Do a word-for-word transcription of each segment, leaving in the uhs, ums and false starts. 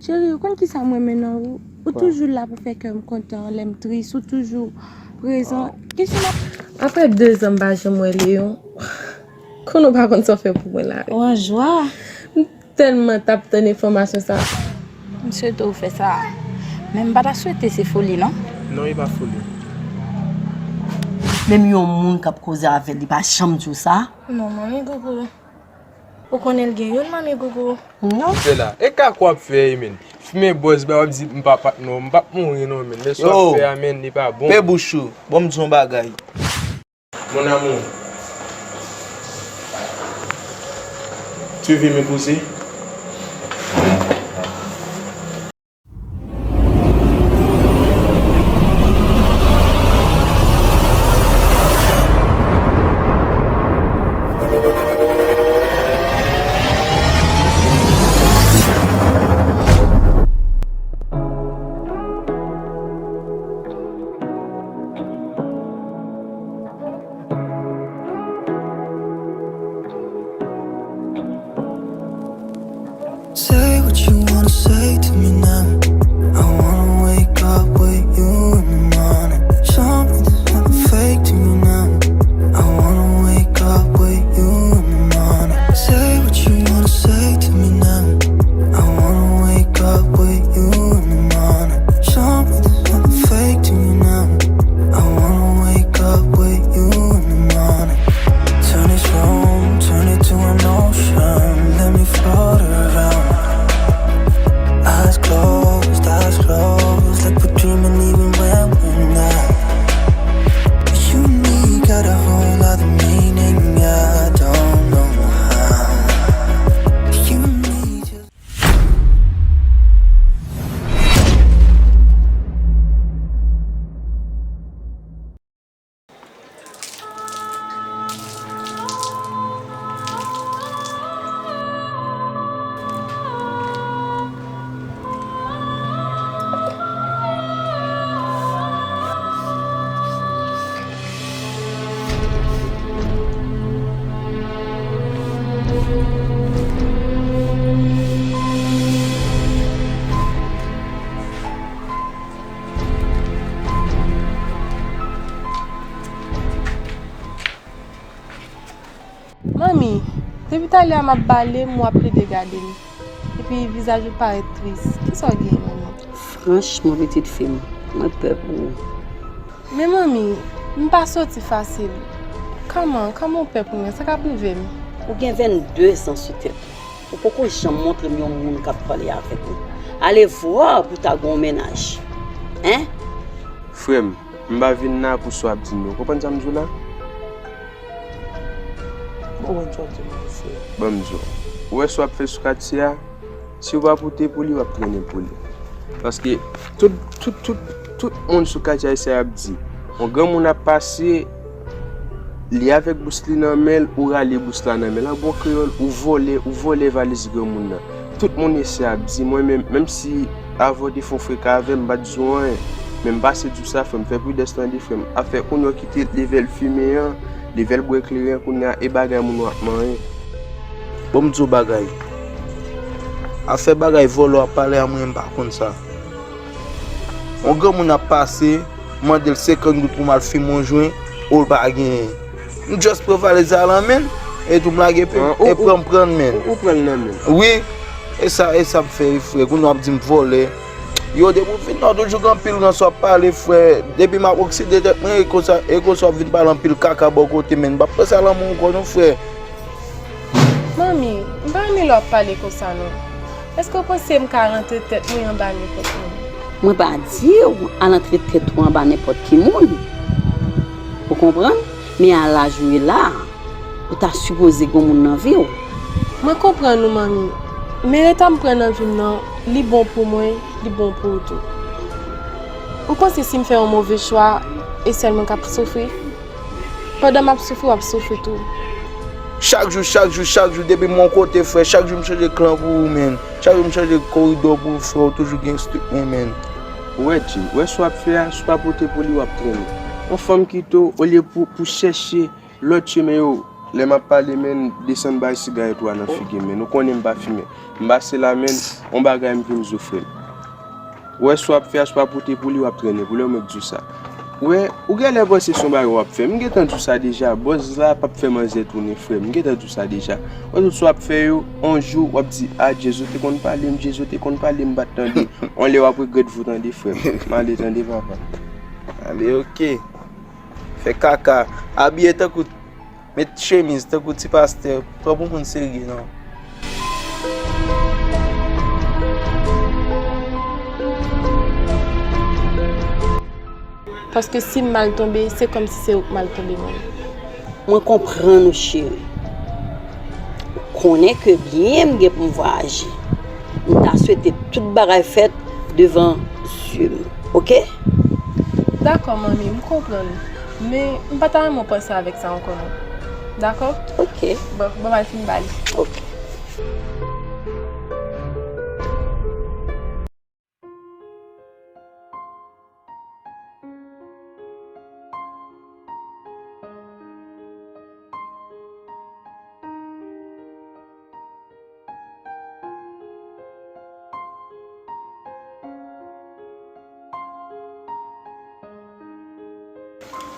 Cheri, ou konn kisa m renmen nan ou? Ou toujou la pou fè kè m kontan, lè m tris, ou toujou prezan. Kesyon m ap... Apre de zan m pa janm wè Leyon, konnen w pa konn sa w fè pou mwen la. Ou an jwa. M tèlman t ap tann enfòmasyon sa. M swete w fè sa. Men m pa ta swete se foli, non. Non, e pa foli. Menm yon moun k ap koze avè l, li pa janm di w sa. Non, manmi Gougou. Ou konnen l gen youn, manmi Gougou? Non. Se la. E kaka w ap fè, e, men. Fimen bòz, ba, w ap di m pa patnè w, m p ap mouri non, men. Men sa w ap fè a, men, li pa bon. Yo, pe bouch ou. Bon, m di yon bagay. Mon amour, tu veux m'épouser? Say what you wanna say to me now. I wanna wake up with you in the morning. Show me there's nothing fake to me now. I wanna wake up with you in the morning. Say what you wanna say to me now. I wanna wake up with you in the morning. Show me there's nothing fake to me now. I wanna wake up with you in the morning. Turn this room, turn it to an ocean. Let me float around. Eyes closed, eyes closed. Like we're dreaming even when we're not. You and me got a whole lot of meaning. I don't know how. You and me just Manmi, depi talè a m ap bale m, w ap plede gade m. Epi vizaj ou parèt tris. Kisa w genyen, manmi? Franchman, pitit fi m, mwen pè pou ou. Men manmi, m pa soti fasil. Kòman, kòman w pè pou mwen? Sa k ap rive m? Ou gen vennde zan sou tèt ou. Ou poko janm montre m yon moun k ap pale avèk ou. Alevwa pou ta gen yon mennaj. Hein? Frè m, m pa vin la pou sa w ap di m nan. Ou konprann sa m di w la? Bon, wè, sa w ap di m nan, frè. Ban m di w. Ou wè sa w ap fè sou katye a? Si w pa pote pou li, w ap trennen pou li. Paske tout, tout, tout, tout moun sou katye a, se ap di, yon granmoun ap pase, li avèk bous li nan men l, ou rale bous la nan men l. An bon kreyòl, ou vòlè, ou vòlè valiz granmoun nan. Tout moun isi ap di, mwen menm, menm si avè w te fè yon freka avè m, m pa t di w anyen. Men m pase di w sa, frè m, fè pridans tande, frè m. Afè kounye a w kite leve l fimen an, leve l bwè kleren an, kounye a e bagay moun w ap manyen. Bon, m di w bagay. Afè bagay vòlè w ap pale a, mwen, m pa konn sa. Yon granmoun ap pase, mande l senkant goud pou m al fimen yon jwen, ou l pa genyen. M just pran valiz la nan men l, e tou m lage pye m, e pran m pran l men l. Ou, ou pran l nan men l? Wi, e sa, e sa m fè, frè. Kounye a w ap di m vòlè. Yo, depi w vin la, w toujou gen anpil rans w ap pale, frè. Depi m ap okside tèt mwen, e konsa, e konsa w ap vin pale anpil kaka bò kote, men m p ap fè sa lanmou ankò non, frè. Manmi, m pa renmen lè w ap pale konsa non. Èske w panse m ka rantre tèt mwen anba nenpòt moun? Mwen pa di w al antre tèt ou anba nenpòt ki moun. Ou konprann? Men a laj ou ye la a, ou ta sipoze gen moun nan vi w. Mwen konprann ou, manmi. Men eta m pran nan vi m nan, li bon pou mwen, li bon pou ou tou. Ou panse si m fè yon move chwa, e sèl mwen k ap soufri? Pandan m ap soufri, w ap soufri tou. Chak jou, chak jou, chak jou, depi m yon kote, frè, chak jou m chanje klan pou ou, menn. Chak jou m chanje koridò pou ou, frè, ou toujou gen strik mwen, menn. Ou wè, Jim, ou wè sa w ap fè a, si w pa pote pou li, w ap trennen. Yon fanm kite w, olye pou, pou chèche lòt chemen yo, Lè m ap pale, menn, desann bay sigarèt ou a nan figi m, menn. Ou konnen m pa fimen. M pase la, menn, on bagay m vin di w, frè m. Ou wè sa w ap fè a, se pa pote pou li w ap trennen pou li, mwen k di w sa. Ou wè, ou genlè panse se yon bagay w ap fè. M gentan di w sa deja, bòz la p ap fè manzè tounen, frè m. M gentan di w sa deja. Ou wè tout sa w ap fè yo, on jou, w ap di, "A, Djezo te konn pale m, Djezo te konn pale m, m pa t tande." On lè w ap regrèt vou tande, frè m. M ale tande, papa. Ale, oke. Fè kaka. Abiye tankou Met chemiz tankou ti pastè, pa pou moun serye non. Paske si m mal tonbe, se kòmsi se ou k mal tonbe, mwen. Mwen konprann ou, cheri. Ou konnen ke byen m gen pou m vwayaje. M ta swete tout bagay fèt devan zye m, oke? Dakò, manmi, m konprann. Men, m pa ta renmen w panse avèk sa ankò, non. Dakò? Oke. Bon, bon, m al fin ba li. Oke.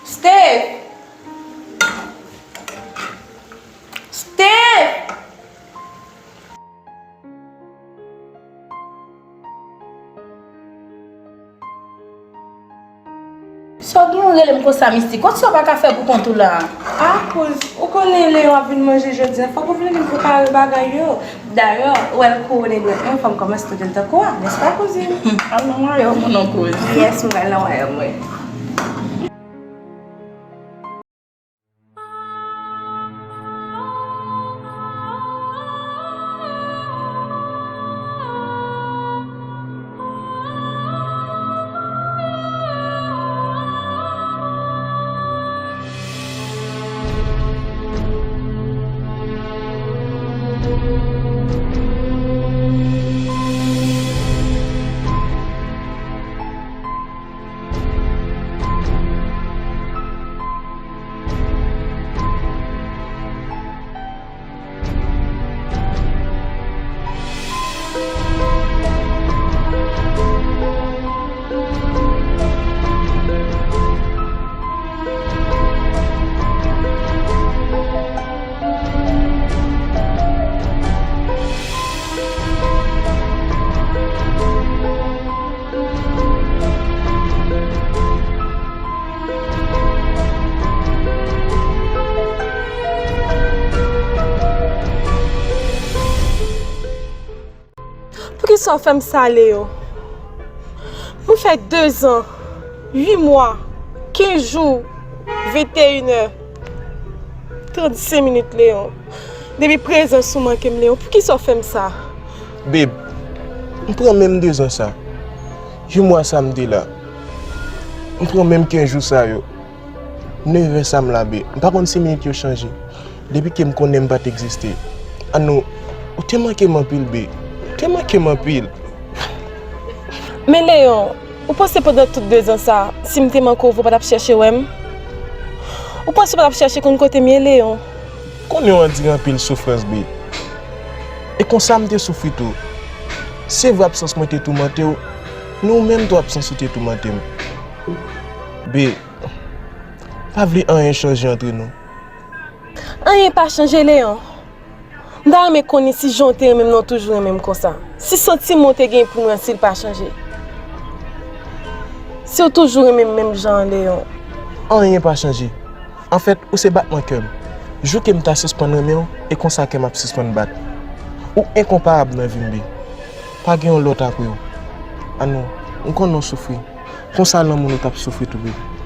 Steve! Steve! Sa w gen w rele m konsa, Mistik? Kot sa w pa ka fè pou kont ou la? A, kouz, ou konnen Leyon ap vin manje jodi a, fòk ou vin ede m prepare bagay yo. Dayè, ou wè l kouwone dwèt mwen, fò m kòmanse trete l tankou a, nèspa, kouzin? Al nan wayòm ou non, kouz. Yes, m pral nan wayòm mwen. Poukisa w fè m sa, Leyon? Mwen fè dezan, uit mwa, kenz jou, venteyen è, trannsenk minit, Leyon. Depi prezans ou manke m, Leyon, poukisa w fè m sa? Babe, m pran menm dezan sa. Uit mwa sa m te la. M pran menm kenz jou sa yo. Nevè sa m la, babe. M pa konn si minit yo chanje. Depi ke m konnen m pa t egziste. Anou, ou te manke m anpil, babe. Ou te manke m anpil. Men Leyon, ou panse pandan tout dezan sa, si m te manke w, ou pa t ap chèche wè m? Ou panse ou pa t ap chèche konn kote m ye, Leyon? Konnen w andire anpil soufrans, babe. E konsa m te soufri tou. Se vre absans mwen te toumante w, men ou menm tou absans ou te toumante m. Babe, pa vle anyen chanje antre nou. Anyen pa chanje, Leyon. M ta renmen konnen si jan w te renmen m nan w toujou renmen m konsa. Si santiman w te gen pou mwen si l pa chanje. Si w toujou renmen m menm jan an, Leyon. Anyen pa chanje. Anfèt, ou se batman kè m. Jou ke m ta sispann renmen w, e konsa kè m ap sispann bat. Ou enkonparab nan vi m, babe. Pa gen yon lòt apre w. Anou, m konnen w soufri. Konsa lanmou nou t ap soufri tou, babe.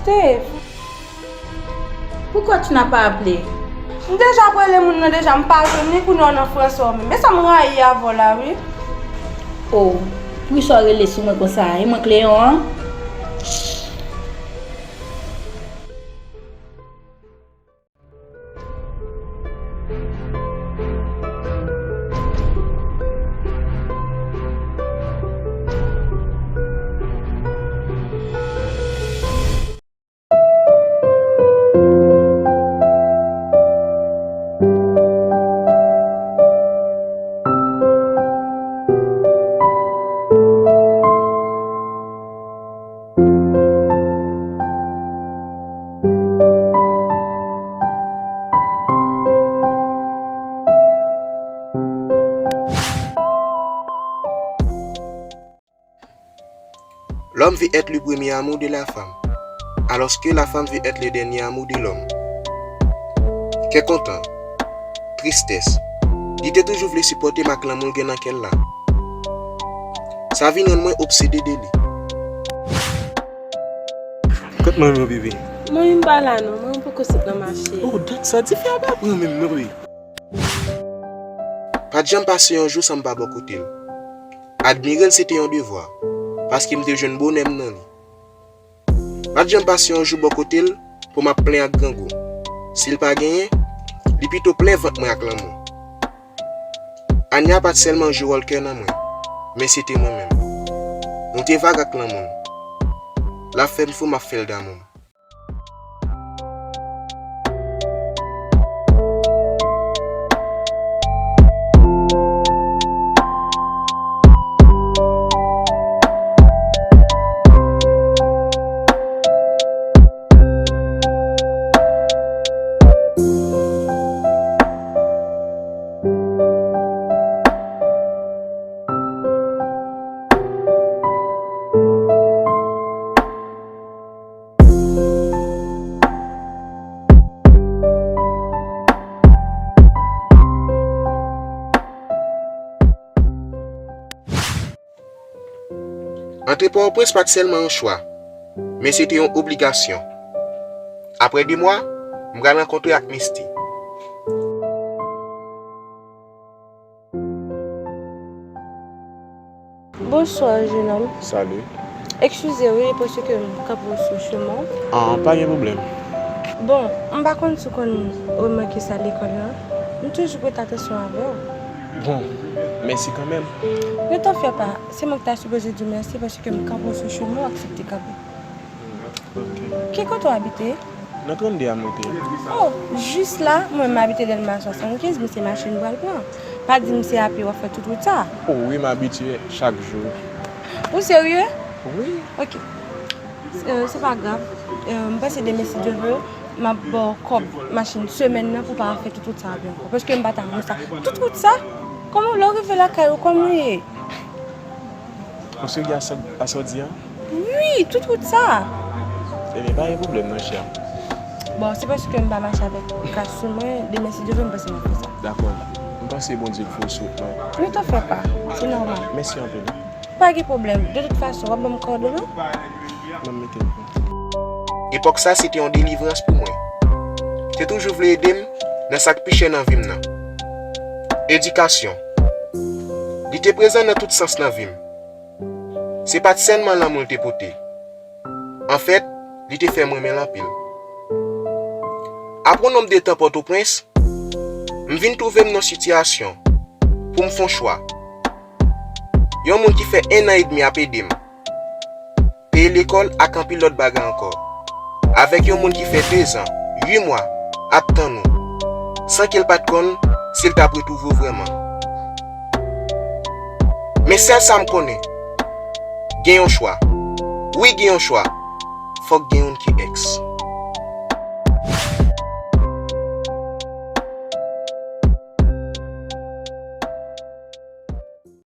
Steve, pourquoi tu n'as pas appelé? M deja ap rele moun nan deja, m pa jwenn li, kounye a w nan franse w menm. Men sa m rayi avè w la wi. Oh, poukisa w rele sou mwen konsa? E mwen Cléon an? L'homme veut être le premier amour de la femme, alors que la femme veut être le dernier amour de l'homme. Kè kontan, tristès, li te toujou vle sipòte m ak lanmou l gen nan kè l la. Sa vin rann mwen obsede de li. Kot manmi w, bebe? Manmi m pa la non, manmi m poko sot nan mache. Oh, dat sa, dife a pa pran menm non, wi. Pa t janm pase yon jou san m pa bò kote l. Admire l se te yon devwa, paske m te jwenn bonè m nan li. Pa t janm pase yon jou bò kote l pou m ap plen ak grangou. Si l pa genyen, li pito plen vant mwen ak lanmou. Ania pa t sèlman jwe wòl kè nan mwen, men se te mwen menm. Nou te vag ak lanmou n. L ap fè m fou, m ap fè l damou m. Antre Pòtoprens pa t sèlman yon chwa, men se te yon obligasyon. Apre de mwa, m pral rankontre ak Misty. Bonswa, jenòm. Salut. Eskize wi, paske m kanpe w sou chemen w. Ah, pa gen pwoblèm. Bon, m pa konn si w konn remake sa lekòl lan. M toujou prete atansyon avè w. Bon, mèsi kanmenm. Ne t'en fais pas, se mwen ki ta sipoze di w mèsi paske m kanpe w sou chemen w, aksepte kanpe. Ok. Ki kote w abite? Nan trannde a m rete. Oh, jis la, mwen m abite Dèlma swasannkenz, men se machin m pral pran. Pa di m se a pye w ap fè tout wout sa. Oh wi, m abitye chak jou. Ou serye? Wi. Ok. Euh, se pa grav. Euh, m panse demen, si Dye vle, m ap ba w kòb machin semèn nan pou w pa fè tout wout sa a pye ankò. Paske m pa ta renmen sa. Tout wout sa? Kòman lè w rive lakay ou, kòman w ye? Ou serye a sa, a sa w di a? Wi, tout wout sa. Ebyen, pa gen pwoblèm non, chè. Bon, se paske m pa mache avèk kras sou mwen, demen si Dye vle, m panse m ap fè sa. Dakò. M panse Bondye k fè w sot, non. Ne t'en fais pas, se nòmal. Mèsi anpil. Pa gen pwoblèm. De tout fason, w ap ban m kòdonè w? Ban m mete l pou. Epòk sa se te yon delivrans pou mwen. Li te toujou vle ede m nan sa k pi chè nan vi m nan. Edikasyon. Li te prezan nan tout sans nan vi m. Se pa t sèlman lanmou l te pote. Anfèt, li te fè m renmen l anpil. Apre yon nonb de tan Pòtoprens, m vin twouve m nan yon sitiyasyon pou m fè yon chwa. Yon moun ki fè en an edmi ap ede m peye lekòl ak anpil lòt bagay ankò, avèk yon moun ki fè dezan, uit mwa, ap tann ou, san ke l pa t konn si l t ap retwouve w vrèman. Men sèl sa m konnen, gen yon chwa. Wi, gen yon chwa. Fòk gen youn ki èks.